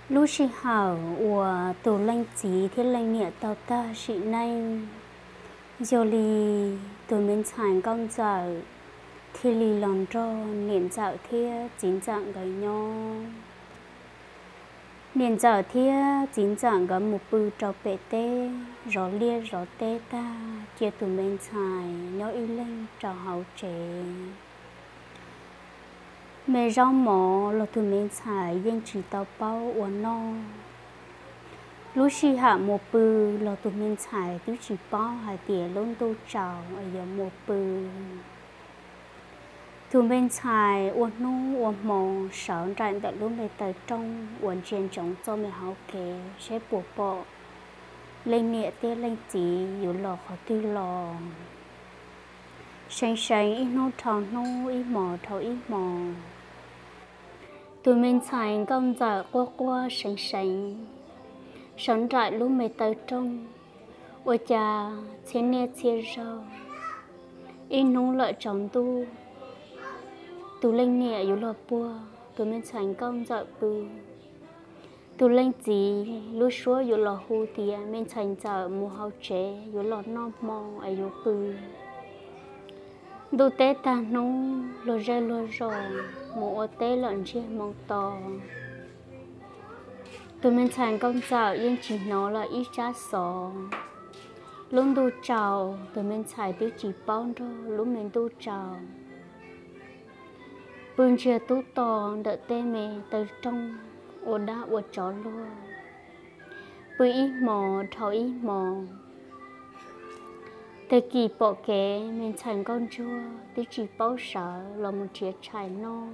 Lub sij hawm uas tus leej txiv thiab leej niam tau tag sim neej, yog li tus me ntxhais nkauj ntxawm thiaj li los nrog niam ntxawm thiab txiv ntxawm nkawd nyob. Niam ntxawm thiab txiv ntxawm nkawd mus pw rau pem teb, zov liaj zov teb tag cia tus me ntxhais nyob ib leeg rau hauv tsev. Me zaub mov los tus me ntxhais yeej tsis tau paub ua noj. Lub sij hawm mus pw los tus me ntxhais twb tsis paub hais tias lub ntuj tsaus es yuav mus pw. Tus me ntxhais ua hnub ua hmo sawv nraim ntawm lub me taw rooj uas ntsia ntsoov txoj me hauv kev seb puas pom leej niam thiab leej txiv yuav los qhov twg los. Seev seev ib hnub dhau hnub, ib hmos dhau ib hmos, tus me ntxhais nkauj ntxawm quaj quaj seev seev sawv nraim lub me taw rooj. Ua cas txhiab niaj txhiab zaug, ib hnub lawm tsaus ntuj, tus leej niam yuav los puag tus me ntxhais nkauj ntxawm pw. Tus leej txiv lub suab yuav los hu tias me ntxhais ntxawm mus hauv tsev yuav los noj hmo es yuav pw. Ntuj teb tag hnub luag zej luag zos mus ua teb lawm ntsiag moo to. Tus me ntxhais nkauj ntxawm yeej tsis hnov lawm ib tsab xov. Lub ntuj tsaus, tus me ntxhais twb tsis paub nrog lub me ntuj tsaus. Pw ntsiag tub to ntawm tej me taw rooj ua dab ua tsov luag. Pw ib hmos dhau ib hmos. Tag kis pom kev me ntxhais nkauj ntsuag twb tsis paub sawv los mus nrhiav tshais noj.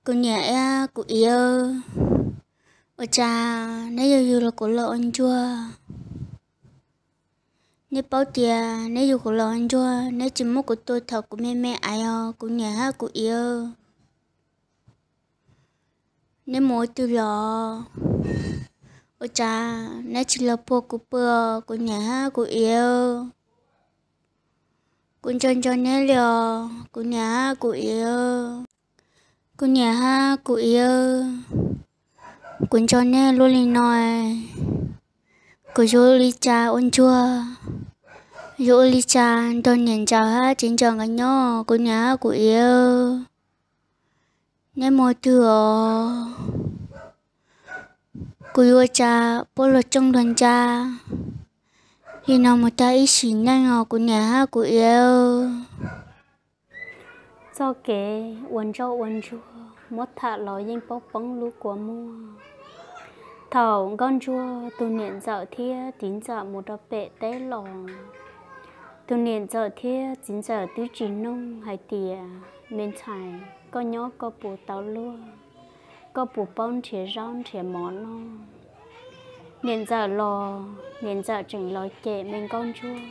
Kuv niam thiab kuv txiv, ua cas neb yuav yug los kuv los ua ntsuag? Neb paub tias neb yug kuv los ua ntsuag, neb tsis muab kuv tua thaum kuv me me ais os kuv niam thiab kuv txiv. Neb mus ua twg los? Ua cas neb tsis los puag kuv pw os kuv niam thiab kuv txiv? Kuv nco nco neb li os kuv niam thiab kuv txiv. Kuv niam thiab kuv txiv, kuv nco neb luaj li no, kuv yuav ua li cas ua ntsuag? Yuav ua li cas nrog niam ntxawm thiab txiv ntxawm nkawd nyob kuv niam thiab kuv txiv? Neb mus twg os? Kuv yuav ua cas puab luag tsooj luag ntsa li no mus tag ib sim neej os kuv niam thiab kuv txiv. Txoj kev ua ntsoj ua ntsuag muab tham los yeej paub poob lub kua muag. Thaum nkauj ntsuag tus niam ntxawm thiab txiv ntxawm mus rau pem teb los, tus niam ntxawm thiab txiv ntxawm twb tsis noog hais tias me ntxhais, koj nyob koj puas tau luag, koj puas paub nrhiav zaub nrhiav mov noj? Niam ntxawm los niam ntxawm tseem los cem me nkauj ntsuag,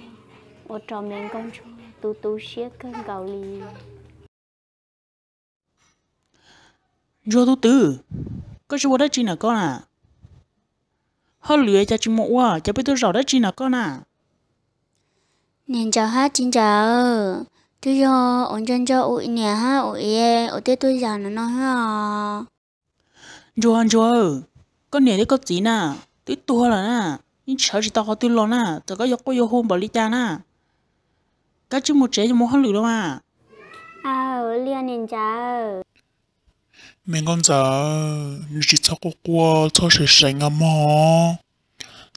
ua rau me nkauj ntsuag tu tu siab kawg nkaus li. Ntsuag tub twg, koj tsis ua dab tsi na koj na? Hauj lwm cas tsis mus ua, cas peb tuaj zaum dab tsi na koj na? Niam ntxawm thiab txiv ntxawm, twb yog ua ntsoj ntsoj ua niam thiab ua txiv uas tej tuaj zaum no no thiab os. Ntsuag ntsuag, koj niam thiab koj txiv na twb tuag lawm na, yeej sawv tsis tau qhov twg los na, txawm koj yuav quaj yuav hu npaum li cas na, koj tsij mus tsev yuav mus hauj lwm los mas. Aw, li niam ntxawm. Me nkauj ntxawm, nws tsis txhob quaj quaj txhob seev seev os mog.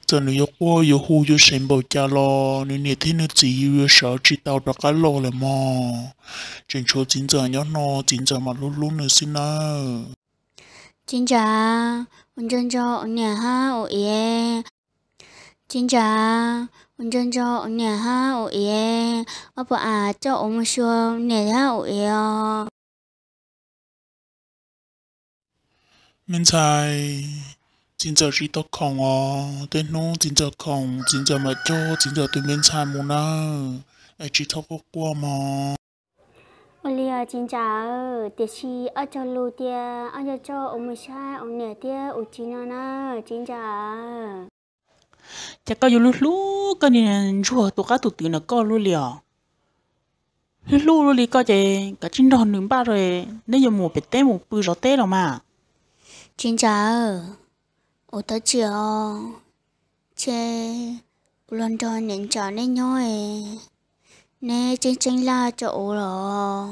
Txawm nws yuav quaj yuav hu yuav seev npaum cas los nws niam thiab nws txiv yuav sawv tsis tau rov qab los lawm mog. Tseem tshuav txiv ntxawm nyob no, txiv ntxawm mam hlub hlub nws xwb nawb. Txiv ntxawm, ua ntsoj ntsoj ua niam thiab ua txiv. Txiv ntxawm, ua ntsoj ntsoj ua niam thiab ua txiv, koj puas kam coj kuv mus xyuas niam thiab ua txiv os? Me ntxhais, txiv ntxawm tsis tau khoom os, tej hnub txiv ntxawm khoom txiv ntxawm mam coj txiv ntxawm tus me ntxhais mus nawb, es tsis txhob quaj quaj mog. Ua li os txiv ntxawm, tiam sis koj cog lus tias koj yuav coj kuv mus saib kuv niam thiab kuv txiv no na txiv ntxawm. Cas koj yuav hlub hlub koj niag ntsuag tus qab tus twv na koj luaj li os? Hlub hlub luaj li koj ces kav tsij nrog nws npaj, neb yuav mus pem teb mus pw zov teb los mas. Tsis ntshai, uv thov txim os, ces uv los nrog niam ntsaum neb nyob es, neb tseeb tseeb laj rau uv los,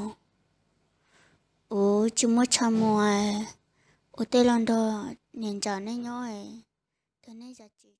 uv tsis muaj tshaj muag, uv tej los nrog niam ntsaum neb nyob es, tau neb zam txim.